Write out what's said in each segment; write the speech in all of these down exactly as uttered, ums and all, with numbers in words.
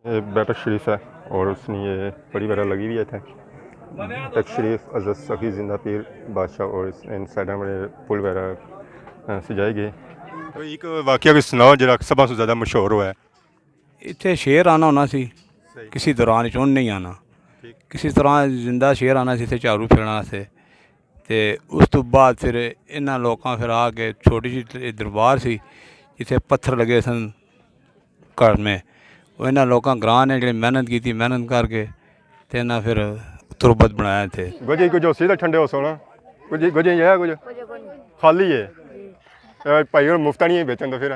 یہ بیٹھک شریف ہے اور اس نے یہ بڑی وغیرہ لگی ہوئی ہے اتنے۔ بیٹھک شریف، حضرت سخی زندہ پیر بادشاہ اور اس، ان سائڈاں بڑے پل وغیرہ، آ، سجائے گئے۔ کوئی ایک واقعہ کوئی سناؤ جڑا سب سے زیادہ مشہور ہوا ہے۔ اتھے شیر آنا ہونا سی، صحیح۔ کسی دوران چ ہن نہیں آنا۔ ٹھیک۔ کسی طرح زندہ شیر آنا سی، اتھے جھاڑو پھرنا سے۔ تے اس تو بعد پھر انہاں لوکاں پھر آ کے چھوٹی جی دربار سی، جتھے پتھر لگے سن گھر میں۔ وہ انہاں لوکاں گراں نے جڑی محنت کیتی، محنت کر کے تے انہاں پھر تربت بنایا اتھے۔ گوجے کچھ ہوسی تے ٹھنڈے ہو سونا۔ کچھ گوجے یہ ہے کچھ خالی ہے۔ اے بھائی اور مفتا نہیں بیچن تو پھر۔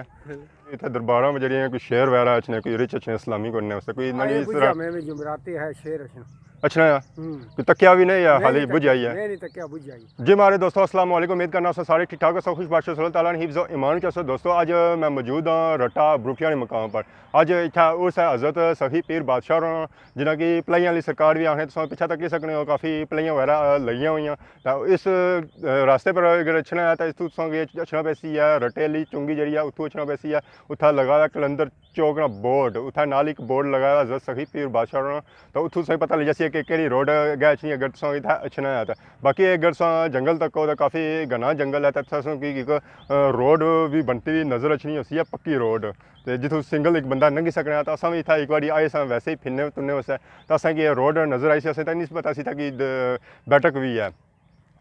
اتھے درباراں میں جڑیاں کوئی شیر وغیرہ اچھنے، کوئی رچ اچھنے، سلامی کرنے واسطے کوئی نہ آئے اس بجھا طرح۔ میں بھی جمراتے ہے شیر اچھنا۔ اچھنا آ۔ ہوں۔ کوئی تکیا بھی نہیں یا میں خالی نہیں بجھ تکیا، آئی ہے؟ میں نہیں تکیا، بجھ آئی۔ جی ہمارے دوستو، السلام علیکم، امید کرنا سو سارے ٹھیک ٹھاک ہو سو، خوش باش ہو، اللہ تعالیٰ نے حفظ و ایمان چ ہو سو۔ دوستو، اج میں موجود ہاں رٹا بروٹیاں نے مقام پر۔ اج اتھا عرس ہے حضرت سخی پیر بادشاہ ہوراں، جنہاں کی پلائیاں والی سرکار بھی آخنے، تساں پچھا تک سکنے ہو، کافی پلائیاں وغیرہ لگیاں ہوئیاں۔ تے اس، آ، راستے پر اگر اچھنا ہے تے اس تو تساں کی اچھنا پیسی ہے، رٹے آلی چنگی جڑی ہے، اتھوں اچھنا پیسی ہے۔ اتھا لگا ہوا قلندر چوک نا بورڈ، اتھا نال ایک بورڈ لگا ہوا حضرت سخی پیر بادشاہ نا، تے اتھوں تساں پتہ لگ جاسی ہے کہ کیڑی روڈ اگے اچھنی ہے، اگر تساں اتھا اچھنا ہے تے۔ باقی اگر تساں جنگل تک ہو تے کافی گھنا جنگل ہے، تے تساں کی ایک، آ، روڈ بھی بنتی ہوئی نظر اچھنی ہوسی ہے، پکی روڈ۔ تے جتھوں سنگل ایک بندہ لنگھی سکنا ہے، تے اساں بھی اتھا ایک واری آئے ساں ویسے ہی پھرنے ترنے واسطے، تے اساں کی یہ روڈ نظر آئی سی، اساں تے نہیں پتہ سی تھا کہ د-، بیٹھک بھی ہے۔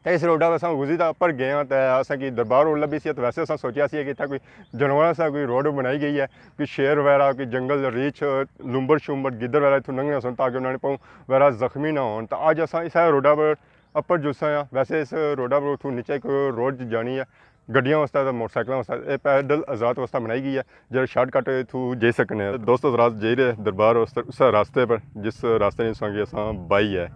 تے اس روڈا تے اساں گزری تے اپر گئے آں تے اساں کی دربار روڈ لبھی سی، تے ویسے اساں سوچیا سی کہ اتھا کوئی جانوراں سا کوئی روڈ بنائی گئی ہے، کوئی شیر وغیرہ، کوئی جنگل ریچھ، لومبر شومبر، گدڑ وغیرہ اتھوں لنگھنے سن تاکہ انہاں نے پاؤں وغیرہ زخمی نہ ہون۔ تے اج اساں اسے روڈا پر اپر جلساں آں۔ ویسے اس روڈا پر اتھوں نیچے ایک روڈ جانی ہے گڈیاں واسطے تے موٹر سائیکلاں واسطے، اے پیدل حضرات واسطے بنائی گئی ہے۔ جیہڑے شارٹ کٹ تھرو جائی سکنے ہیں۔ دوست حضرات جائی رہے دربار اس، اس راستے پر جس راستے نے سنگی اساں بائی ہے۔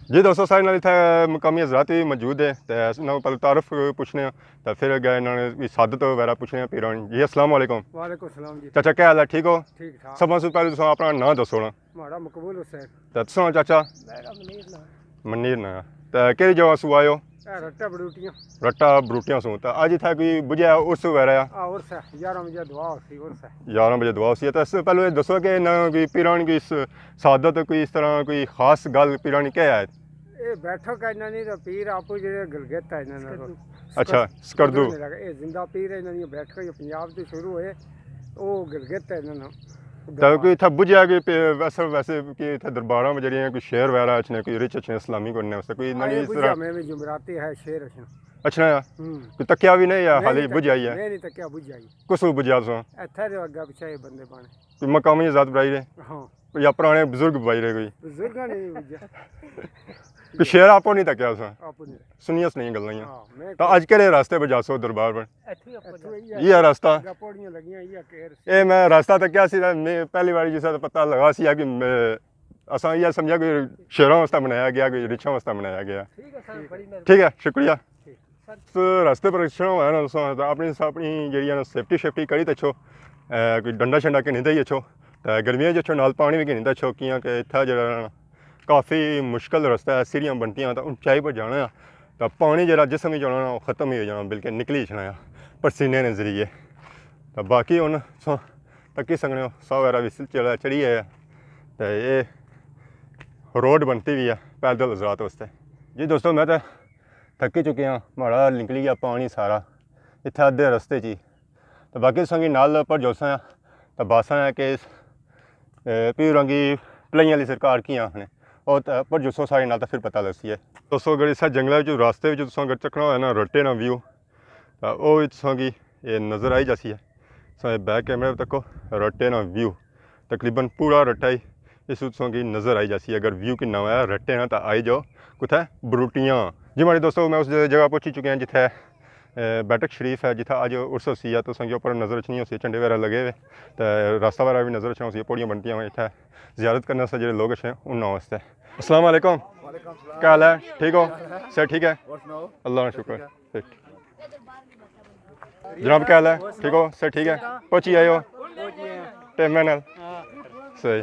جی دوستو، سارے نال اتھے مقامی حضرات بھی موجود ہیں تے انہاں کو پہلے تعارف پوچھنے ہیں تے پھر اگے انہاں نے سعادت وغیرہ پوچھنے ہیں پیراں نے۔ جی السلام علیکم۔ وعلیکم السلام جی۔ چاچا کیا حال ہے، ٹھیک ہو؟ ٹھیک ٹھاک۔ سب سے پہلے تساں اپنا ناں دسو نا۔ ماڑا مقبول حسین۔ تے تساں چاچا؟ میرا منیر ناں۔ منیر ناں۔ تے کیڑی جگہ سوں آئے ہو؟ اے رٹا بروٹیاں۔ رٹا بروٹیاں سوں۔ تے اج اتھے کوئی بجھیا عرس وغیرہ آ؟ آ، عرس ہے، یارہ بجے دعا ہوسی، عرس ہے۔ یارہ بجے دعا ہوسی ہے۔ تے اس سے پہلے اے دسو کہ انہاں کوئی پیراں کی اس سعادت، کوئی اس طرح کوئی خاص گل پیراں کی کیا ہے؟ اے بیٹھک ہے انہاں نی، تے پیر آپو جڑے گلگت ہے انہاں نا۔ اچھا، سکردو۔ سکردو۔ اے زندہ پیر ہے انہاں نی بیٹھک، اے پنجاب تو شروع ہوئے، او گلگت ہے انہاں نا۔ تے کوئی اتھا بجھیا کہ پے-، ویسے، ویسے کہ اتھا درباراں میں جڑیاں کوئی شیر وغیرہ اچھنے، کوئی رچ اچھنے سلامی کرنے واسطے کوئی انہاں آئے نے اس بجھیا طرح؟ میں بھی جمراتے ہے شیر اچھنا۔ اچھنا آ؟ ہوں۔ کوئی تکیا بھی نہیں یا میں خالی نہیں تکیا، بجھ آئی ہے؟ میں نہیں تکیا، بجھ آئی۔ کس وقت بجھیا تساں؟ اتھا جو اگے پچھے اے بندے بنے۔ کوئی مقامی ذات بنائی رہے؟ ہاں۔ یا پرانے بزرگ بنائی رہے کوئی؟ بزرگاں نے نہیں بجھیا۔ کوئی شیر آپو نہیں تکیا تساں؟ آپو نہیں۔ سنیاں سنیاں گلاں ہاں، میں تاں اج کیڑے راستے پر جاسو دربار پر؟ اتھوں ہی اپر یہ راستہ۔ اگے پوڑیاں لگیاں، یہ کیر سی۔ اے میں راستہ تکیا سی، میں پہلی واری جس وقت پتہ لگا سی کہ میں، اساں یہ سمجھا کہ شیراں واسطے بنایا گیا، کوئی رچھاں واسطے بنایا گیا۔ ٹھیک ہے سر، بڑی مہربانی۔ ٹھیک ہے، شکریہ۔ ٹھیک۔ سر، راستے پر رکھنا ہویا نا تساں، تاں اپنی، اپنی جیڑی ہے نا سیفٹی شیفٹی کری تے اچھو۔ اے، کوئی ڈنڈا شنڈا کے نہیں دے اچھو۔ تے گرمیاں جو اچھو نال پانی بھی گھنی تے اچھو، کیاں کہ اتھا جیڑا نا کافی مشکل رستہ ہے، سیڑھیاں بنتیاں، تے اونچائی پر جانا ہے، تے پانی جیڑا جسم وچ جانا نا، او ختم ہی ہو جانا، بلکہ نکلی اچھنا ہے، پسینے نے ذریعے۔ تے باقی ہن تساں تکی سکنے ہو، ساہ وغیرہ بھی سل چڑھا، چڑھی آیا۔ تے اے روڈ بنتی ہوئی ہے پیدل حضرات واسطے۔ جی دوستو، میں تے تھکی چکے ہاں، ماڑا نکلی گیا پانی سارا اتھے ادھے رستے چ ہی۔ تے باقی تساں کی نال پر جلساں آں، تے باساں آں کہ اس، اے، پیر ہوراں کی پلائیاں آلی سرکار کیاں آخنے۔ او تے پر جلسو سارے نال تے پھر پتہ لگسی ہے۔ دوستو، اگر اسے جنگلے وچ راستے وچ تساں اگر چکھنا ہوئے نا رٹے نا ویو، تے او وی تساں کی اے نظر آئی جاسی ہے۔ تساں اے بیک کیمرے تکو، رٹے نا ویو۔ تقریباً پورا رٹا ہی اس وچ تساں کی نظر آئی جاسی۔ اگر ویو کی نہ آیا رٹے نا تاں آئی جاؤ کتھے؟ بروٹیاں۔ جی ماڑے دوستو، میں اس جگہ پہنچی چکے ہاں جتھے، اے، بیٹھک شریف ہے، جتھے اج عرس ہوسی ہے۔ تساں کی اوپر نظر اچھنی ہوسی، جھنڈے وغیرہ لگے ہوئے، تے راستہ وغیرہ بھی نظر اچھنا ہوسی، پوڑیاں بنتیاں ہوئیں اتھے زیارت کرنے سے جڑے لوگ اچھے انہاں واسطے۔ السلام علیکم۔ وعلیکم السلام۔ کیا حال ہے؟ ٹھیک ہو؟ کیا حال ہے؟ صحت ٹھیک ہے؟ اور سناؤ؟ اللہ کا شکر ہے۔ ٹھیک۔ جناب، کیا حال ہے؟ ٹھیک ہو؟ صحت ٹھیک ہے؟ پہنچی آئے ہو؟ ٹائم نال؟ صحیح۔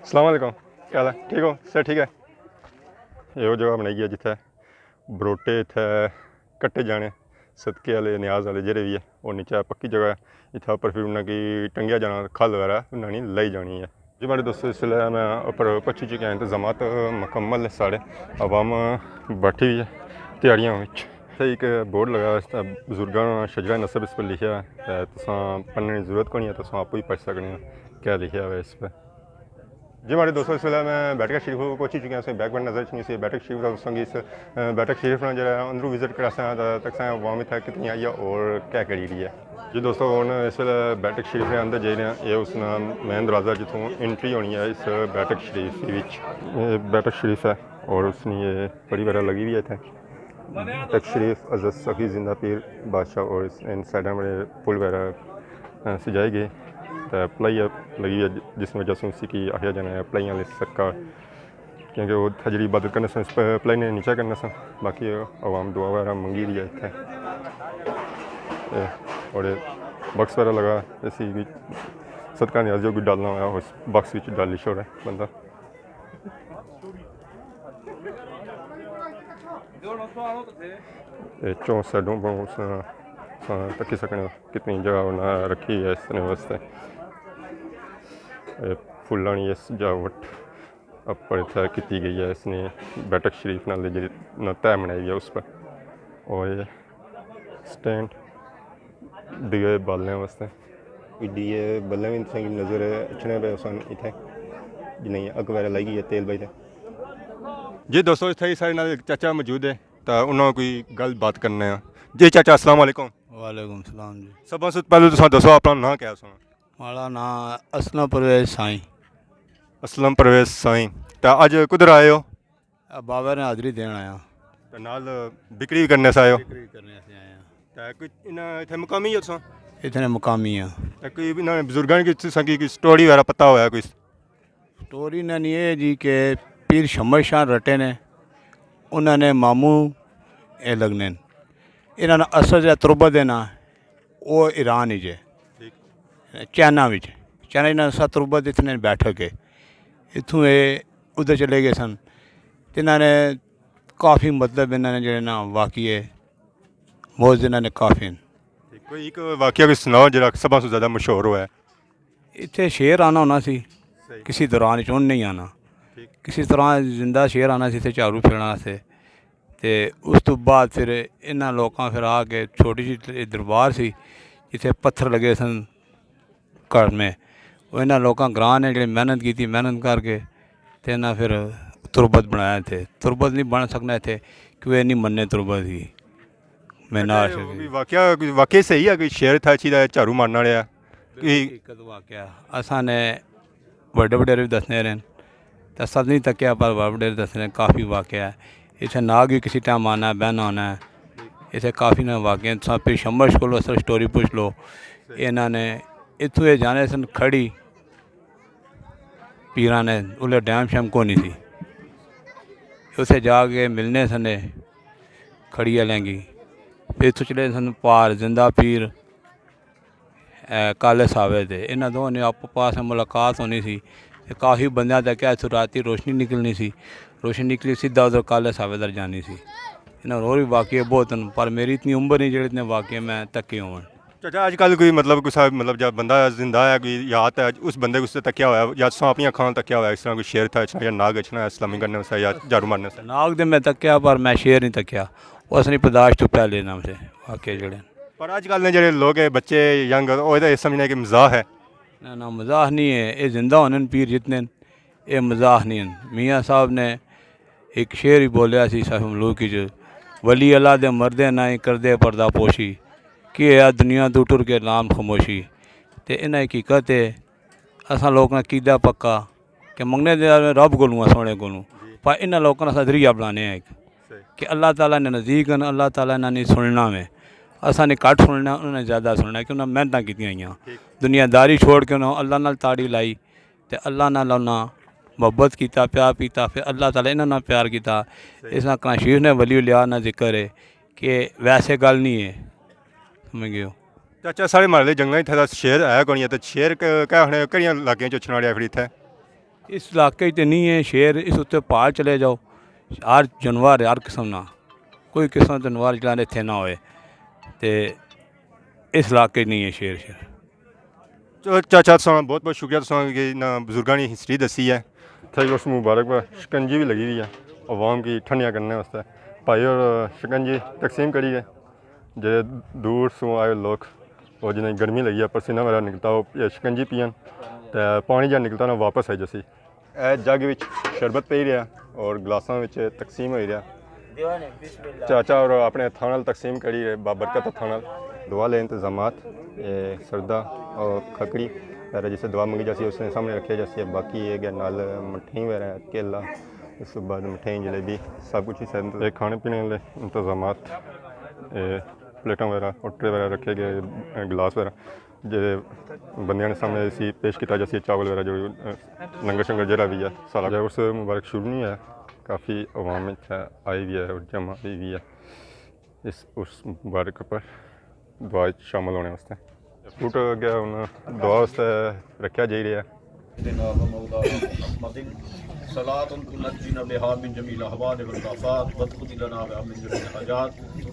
السلام علیکم۔ کیا حال ہے؟ ٹھیک ہو؟ صحت ٹھیک ہے؟ یہ وہ جگہ بنائی ہے جتھے بروٹے اتھے کٹے جانے، صدقے والے، نیاز والے جڑے بھی ہے، وہ نیچے پکی جگہ ہے۔ اتھا اوپر پھر انہاں کی ٹنگیا جانا، کھل وغیرہ انہاں نے لائی جانی ہے۔ جی ماڑے دوستو، اس ویلے میں اوپر پہنچی چکے ہیں، انتظامات مکمل ہے سارے، عوام بیٹھی ہوئی ہے تیاریاں وچ۔ اتھے ایک بورڈ لگا ہے، اس تے بزرگاں شجرہ نسب اس پر لکھیا ہے، تے تساں پڑھنے کی ضرورت کونی ہے، تساں آپ ہی پڑھ سکنے ہو کیا لکھیا ہوا ہے اس پہ۔ جی ماڑے دوستو، اس ویلے میں بیٹھک شریف کو پہنچی چکے ہیں، اسے بیک گراؤنڈ نظر اچھنی سی بیٹھک شریف کا، اس سنگی اس، اے، بیٹھک شریف نا جڑا اندروں وزٹ کراساں تاں تکساں عوام اتھا کتنی آئی ہے اور کیا کری رہی ہے۔ جی دوستو، ہن اس ویلے بیٹھک شریف نے اندر جائی رہے ہیں، یہ اس نا مین دروازہ جتھوں انٹری ہونی ہے اس بیٹھک شریف وچ۔ یہ بیٹھک شریف ہے اور اس نے یہ پڑی وغیرہ لگی ہوئی ہے اتھے۔ تک شریف حضرت سخی زندہ پیر بادشاہ اور اس، ان سائیڈاں بڑے پل وغیرہ، اے، سجائے گئے۔ تے پلائی لگی ہے، جس وجہ سے اسی کی آخیا جانا ہے پلائی آلی سکا، کیونکہ وہ اتھا جڑی عبادت کرنے سن، اس پہ پلائی نے نیچا کرنا سن، باقی عوام دعا وغیرہ منگی رہی ہے اتھے۔ اے، اور یہ باکس وغیرہ لگا، اسی بھی صدقہ نیازی جو بھی ڈالنا ہوا، اس باکس وچ ڈالی چھوڑے بندہ۔ اے چوں سائیڈوں پوں اس، تکی سکنے ہو کتنی جگہ انہاں رکھی ہے اس نے واسطے۔ اے پھلاں نی یہ سجاوٹ اپر اتھا کیتی گئی ہے، اس نے بیٹھک شریف نال جڑی نہ طے بنائی ہے اس پر۔ اور یہ سٹینڈ دیے بالنے واسطے۔ کوئی دیے بلے وی تساں کی نظر اچھنے پے اساں اتھے، جنہیں اگ وغیرہ لائی گئی ہے تیل بائی تے۔ جی دوستو، اتھے ہی سارے نال ایک چاچا موجود ہے، تاں انہاں کوئی گل بات کرنے ہیں۔ جی چاچا، السلام علیکم۔ وعلیکم السلام جی۔ سب سے پہلے تساں دسو اپنا ناں کیا سنا؟ ماڑا ناں اسلم پرویز سائیں۔ اسلم پرویز سائیں، تاں اج کدھر آئے ہو؟ بابا نے حاضری دین آیا۔ تے نال بکری وی کرنے سے آئے ہو؟ بکری کرنے سے آیا۔ تے کوئی انہاں اتھے مقامی ہو تساں؟ اتھے مقامی ہاں۔ تے کوئی انہاں بزرگاں کی تساں کی کوئی سٹوری وغیرہ پتہ ہویا کوئی؟ سٹوری انہاں نی اے جی کہ پیر شمس شاہ رٹے نے، انہاں نے ماموں اے لگنے۔ انہاں نا اصل جیہڑا تربت ہے نا، او ایران وچ ہے، ٹھیک۔ چائنا وچ۔ چائنا انہاں نا سا تربت اتنے بیٹھک ہے۔ اتھوں اے ادھر چلے گئے سن۔ تے انہاں نے کافی مطلب انہاں نے جڑے نا واقعے موت انہاں نے کافی ہیں۔ ٹھیک۔ کوئی ایک واقعہ کوئی سناؤ جڑا سب سے زیادہ مشہور ہوا ہے۔ اتھے شیر آنا ہونا سی، صحیح۔ کسی دوران چ ہن نہیں آنا۔ ٹھیک۔ کسی طرح زندہ شیر آنا سی اتھے جھاڑو پھیرنا سے۔ تے اس تو بعد پھر انہاں لوکاں پھر آ کے چھوٹی جی دربار سی، جتھے پتھر لگے سن گھر میں۔ وہ انہاں لوکاں گراں نے جڑی محنت کیتی، محنت کر کے تے انہاں پھر تربت بنایا اتھے۔ تربت نہیں بن سکنا اتھے، کیوں اے نہیں مننے تربت کی۔ میں نہ اچھا، آشک کوئی واقعہ، کوئی واقعی صحیح ہے، کوئی شیر تھا اچھی دا جھاڑو مارنا رہیا؟ بالکل کہ حقیقت واقعہ۔ اساں نے وڈے وڈیرے وی دسنے رہے ہن۔ تے اساں نہیں تکیا، پر وڈے وڈیرے دسنے رہے، کافی واقعہ ہے۔ اتھے ناگ وی کسی ٹائم آنا ہے، بہنا ہونا ہے۔ اتھے کافی نہ واقعہ ہیں۔ تساں پھر شمبر کولوں اصل سٹوری پوچھ لو۔ انہاں نے اتھوں اے جانے سن کھڑی پیراں نے، الے ڈیم شیم کونی سی۔ اتھے جا کے ملنے سنے کھڑی آلیاں کی۔ پھر اتھوں چلے سن پار زندہ پیر، اے، کالے صاحب دے۔ انہاں دونوں نے آپو پاس ملاقات ہونی سی۔ تے کافی بندیاں تکیا اتھوں راتی روشنی نکلنی سی۔ روشنی نکلی سیدھا ادھر کالے صاحب در جانی سی۔ انہاں ہور وی واقعے بہت ہن، پر میری اتنی عمر نہیں جڑے اتنے واقعے میں تکے ہون۔ چاچا، اج کل کوئی مطلب کوئی سا مطلب جب بندہ زندہ ہے، کوئی یاد ہے اس بندے کو اس نے تکیا ہوا ہے، یا تساں اپنی اکھاں تکیا ہوا ہے، اس طرح کوئی شیر تھا اچھنا یا ناگ اچھنا ہے سلامی کرنے واسطے یا جھاڑو مارنے واسطے؟ ناگ دے میں تکیا، پر میں شیر نہیں تکیا۔ اس نے برداشت تو پہلے نہ سے واقعے جڑے۔ پر اج کل نے جڑے لوگ ہیں، بچے، ینگ، وہ تو یہ سمجھنے کہ مزاح ہے۔ نہ، نہ، مزاح نہیں ہے۔ اے زندہ ہونے ہن پیر جتنے ہن، اے مزاح نہیں ہن۔ میاں صاحب نے ایک شعر ہی بولیا سی صاحب ملوک وچ، "ولی اللہ دے مردے نہ ہی کردے پردہ پوشی، کی ہے دنیا تو ٹر کے نام خاموشی۔" تے انہاں حقیقت ہے، اساں لوک نا عقیدہ پکا کہ منگنے دے رب کولوں آں، سوہنے کولوں۔ پر انہاں لوکاں نا اساں ذریعہ بنانے آں ایک، صحیح۔ کہ اللہ تعالیٰ نے نزدیک ہن، اللہ تعالیٰ انہاں نے سننا وے۔ اساں نے گھٹ سننا، انہاں نے زیادہ سننا، کہ انہاں محنتاں کیتیاں ہوئیاں۔ ٹھیک۔ دنیا داری چھوڑ کے انہاں اللہ نال تاڑی لائی، تے اللہ نال انہاں محبت کیتا، پیار کیتا، پھر اللہ تعالیٰ انہاں نال پیار کیتا۔ صحیح۔ اس طرح قرآن شریف نے ولی اللہ نا ذکر ہے کہ ویسے گل نہیں ہے، سمجھ گئے ہو؟ چاچا، ساڑے محلے جنگلاں اتھے دا شیر ہے کونی ہے، تے شیر کہ-، کہڑے، کہڑیاں علاقیاں چ اچھنا رہیا پھر اتھے؟ اس علاقے تے نہیں ہے شیر، اس اتے پہاڑ چلے جاؤ، ہر جانور، ہر قسم نا، کوئی قسم نا جانور جڑا اتھے نہ ہوئے۔ تے اس علاقے نہیں ہے شیر شیر۔ چا-، چاچا تساں بہت بہت شکریہ، تساں کہ انہاں بزرگاں نی ہسٹری دسی ہے۔ تھئی اس مبارک پر شکنجی بھی لگی ہوئی ہے عوام کی ٹھنڈیاں کرنے واسطے۔ بھائی اور شکنجی تقسیم کری گئے، جڑے دور سوں آئے لوگ، اور جنہیں گرمی لگی ہے، پسینہ وغیرہ نکلتا ہو، یہ شکنجی پین تے پانی جا نکلتا نا واپس آئی جاسی۔ اے جگ وچ شربت پئی رہیا اور گلاساں وچ تقسیم ہوئی رہیا۔ چاچا اور اپنے ہتھاں نال تقسیم کری رہے، بابرکت ہتھاں نال۔ دعا لے انتظامات، اے سردا اور کھکڑی وغیرہ، جسے دعا منگی جاسی، اس نے سامنے رکھیا جاسی۔ باقی یہ گیا نال مٹھائی وغیرہ، کیلا، اس کے بعد مٹھائی، جلیبی، سب کچھ ہی ساتھ۔ اے کھانے پینے والے انتظامات، اے پلیٹاں وغیرہ اور ٹرے وغیرہ رکھے گئے، گلاس وغیرہ۔ جڑے بندیاں نے سامنے اسی پیش کیتا جاسی، چاول وغیرہ جو، اے، لنگر شنگر جڑا بھی ہے سارا۔ جب عرس مبارک شروع نہیں ہویا، کافی عوام اتھے آئی ہوئی ہے اور جمع ہوئی ہوئی ہے اس عرس مبارک پر دعا وچ شامل ہونے واسطے۔ فوٹو اگے ہن دعا واسطے رکھیا جائی رہیا ہے۔ سيدنا ومولانا محمد، صلاة تنجينا بها من جميع الأهوال والآفات، وتقضي لنا بها من جميع الحاجات،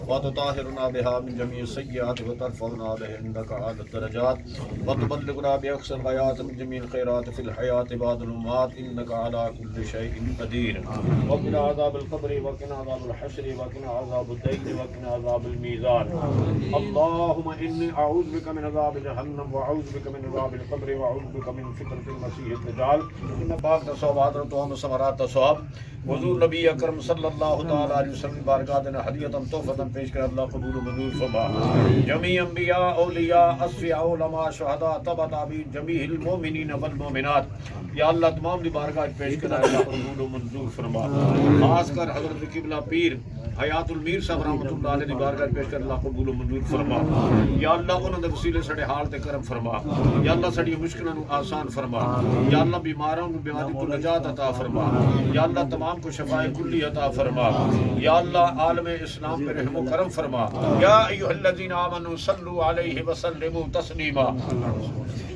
وتطهرنا بها من جميع السيئات، وترفعنا بها عندك أعلى الدرجات، وتبلغنا بها أقصى الغايات من جميع الخيرات في الحياة بعد الممات، إنك على كل شيء قدير. وقنا عذاب القبر، وقنا عذاب الحشر، وقنا عذاب الدين، وقنا عذاب الميزان. اللهم إني أعوذ بك من عذاب جهنم، وأعوذ بك من عذاب القبر، وأعوذ بك من فتنة المسيح الدجال۔ ان پاک دا ثواب، حضرت محمد ثمرات دا ثواب۔ حضور نبی اکرم صلی اللہ تعالی علیہ وسلم بارگاہ دے ہدیۃ تحفۃ پیش کر، اللہ قبول و منظور فرما۔ جمیع انبیاء، اولیاء، اصفیاء، علماء، شہداء، تبع تابعین، جمیع المؤمنین والمؤمنات، یا اللہ تمام دی بارگاہ وچ پیش کر، اللہ قبول و منظور فرما۔ خاص کر حضرت قبلہ پیر حیات المیر صاحب رحمۃ اللہ علیہ دی بارگاہ وچ پیش کر، اللہ قبول و منظور فرما۔ یا اللہ انہاں دے وسیلے ساڈے حال تے کرم فرما۔ یا اللہ ساڈی مشکلاں نو آسان فرما۔ یا اللہ بیماراں نو بیماری تو نجات عطا فرما۔ یا اللہ تمام کو شفاء کلی عطا فرما۔ یا اللہ عالم اسلام پہ رحم و کرم فرما۔ یا ایھا الذین آمنوا صلوا علیہ وسلموا تسلیما۔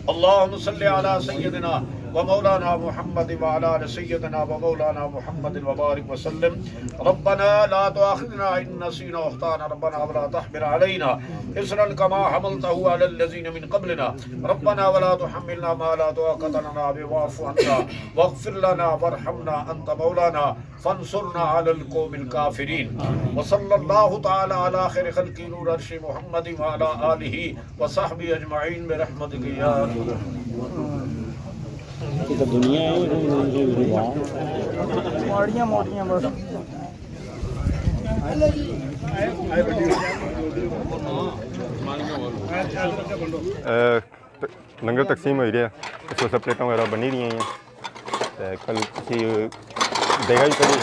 اللهم صل على سيدنا ومولانا محمد وعلى آل سيدنا ومولانا محمد وبارك وسلم. ربنا لا تؤاخذنا إن نسينا أو أخطأنا، ربنا ولا تحمل علينا إصرا كما حملته على الذين من قبلنا، ربنا ولا تحملنا ما لا طاقة لنا به واعف عنا واغفر لنا وارحمنا أنت مولانا فانصرنا على القوم الكافرين. وصلى الله تعالى على خير خلقه نور عرشه محمد وعلى آله وصحبه أجمعين برحمتك يا أرحم الراحمين. یہ تو دنیا ہے، یہ تو دنیا ہے۔ ماڑیاں موٹیاں بس۔ اے، ت-، لنگر تقسیم ہوئی رہیا، اس واسطے پلیٹاں وغیرہ بنی رہی ہیں۔ تے کل کسی بیگا وی کری،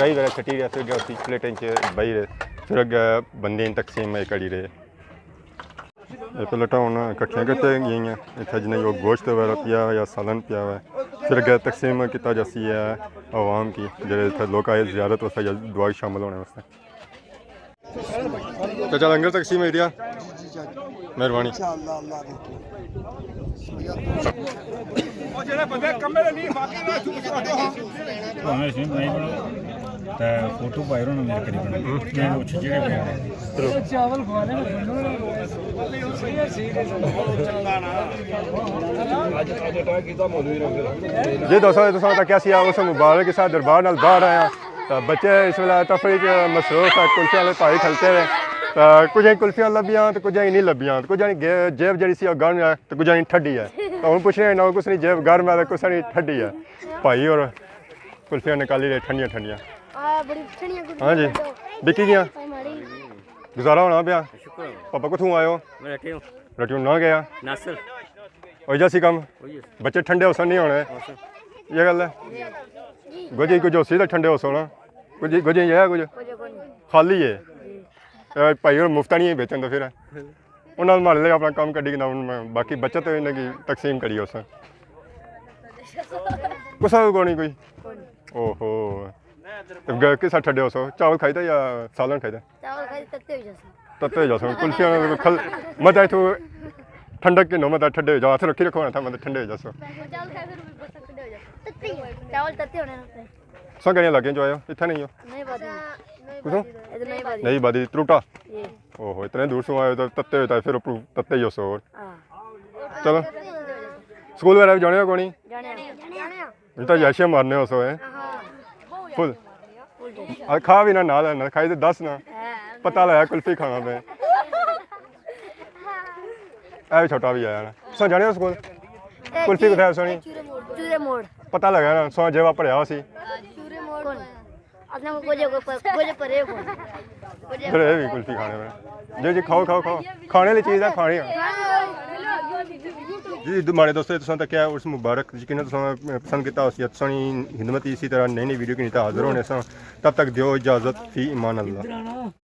گائی وغیرہ چھٹی رہیا، پھر گیا اسی پلیٹیں چ بائی رہے، پھر اگے بندے تقسیم کری رہے۔ اے پلیٹاں ہن کٹھیاں کیتے گئیاں۔ اتھے جنہیں او گوشت وغیرہ پیا ہوا یا سالن پیا ہوا ہے، پھر اگے تقسیم کیتا جاسی ہے عوام کی، جڑے اتھے لوگ آئے زیارت واسطے یا دعا شامل ہونے واسطے۔ چاچا، لنگر تقسیم ہوئی رہیا۔ مہربانی۔ انشاءاللہ، اللہ نے۔ بھاویں اس میں بنائی بناؤ، تے فوٹو پائے رہو نا میرے قریب۔ میں وہ چھجے کے پہ۔ چاول کھوانے میں بنو۔ جی دوستو، تساں تکیا سی اس مبارک سا دربار نال باہر آیا۔ تے بچے اس ویلے تفریح چ مصروف ہے، کلفیاں والے بھائی کھلتے ہوئے۔ تے کچھ کلفیاں لبیاں تے کچھ نہیں لبیاں، تے کچھ گے-، جیب جڑی سی او گرم ہے تے کچھ ٹھڈی ہے۔ تے ہن پوچھنے نا، کس نی جیب گرم ہے تے کس نی ٹھڈی ہے۔ بھائی اور کلفیاں نکالی رہے ٹھنڈیاں ٹھنڈیاں۔ آ، بڑی ٹھنڈیاں کلفیاں۔ ہاں جی۔ بکی گیاں؟ ماڑی۔ گزارا ہونا پیا۔ شکر ہے۔ پاپا کتھوں آئے ہو؟ میں رٹیوں۔ رٹیوں نہ گیا؟ ناصر۔ ہوئی جاسی کم؟ ہوئی جاسی۔ بچے ٹھنڈے ہوسن نہیں ہونے۔ ہوسن۔ یہ گل ہے۔ گوجے کچھ ہوسی تے ٹھنڈے ہوسو نا۔ کچھ، گوجے یہ ہے کچھ؟ کچھ کونی۔ خالی ہے۔ اے بھائی اور مفتا نہیں بیچن تو پھر۔ انہاں مالے اپنا کام کڈی کنا، ہن میں باقی بچت انہاں کی تقسیم کری اس۔ کسا کو کونی کوئی؟ کونی۔ اوہو۔ تے گ-، کسا ٹھڈے ہوسو؟ چاول کھائی تے یا سالن کھائی تے؟ چاول کھائی تے تتے ہو جاسو۔ تتے ہو جاسو۔ کلفیاں کھل-، مت اتھوں ٹھنڈک کنو، مت ٹھڈے ہو جاؤ، ہتھ رکھی رکھو نا، مت ٹھنڈے ہو جاسو۔ چاول کھائے پھر بھی بس ٹھنڈے ہو جاسو۔ تتے ہی۔ چاول تتے ہونے نا۔ سو گڑیاں لگے جو آئے ہو، اتھا نہیں ہو؟ نہیں بادی۔ کتھوں؟ ادھر نہیں بادی۔ نہیں بادی، تروٹا۔ یہ۔ اوہو، اتنے دور سوں آئے ہو تو تتے ہوئے تو پھر اوپروں تتے ہی ہوسو اور۔ ہاں۔ چلو، سکول وغیرہ بھی جانے ہو کونی؟ جانے ہو۔ ہن تو عیاشیاں مارنے ہوسو، ہیں؟ ہاں۔ فل۔ آ، کھا بھی نہ، نال نہ کھائی تے دس نہ۔ ہاں۔ پتہ لگا کلفی کھانا پہ۔ اے بھی چھوٹا بھی آیا نا۔ سو جانے ہو سکول؟ کلفی کتھے ہے سونی؟ چورے موڑ۔ پتہ لگا نا، سو جیوا پڑھیا ہو سی۔ چورے موڑ۔ کون؟ اپنا کو گوجے کو پ-، گوجے پرے کو۔ پھر یہ بھی کلفی کھانے میں۔ جی، جی، کھاؤ، کھاؤ، کھاؤ۔ کھانے والی چیز ہے، کھانی ہے۔ جی، دو-، ماڑے دوستو، تساں تک کیا عرس مبارک، یقیناً تساں پسند کیتا ہوسی، تساں نی خدمت اسی طرح نئی نئی ویڈیو کی نیتا حاضر ہونے ساں۔ تب تک دیو اجازت، فی امان اللہ۔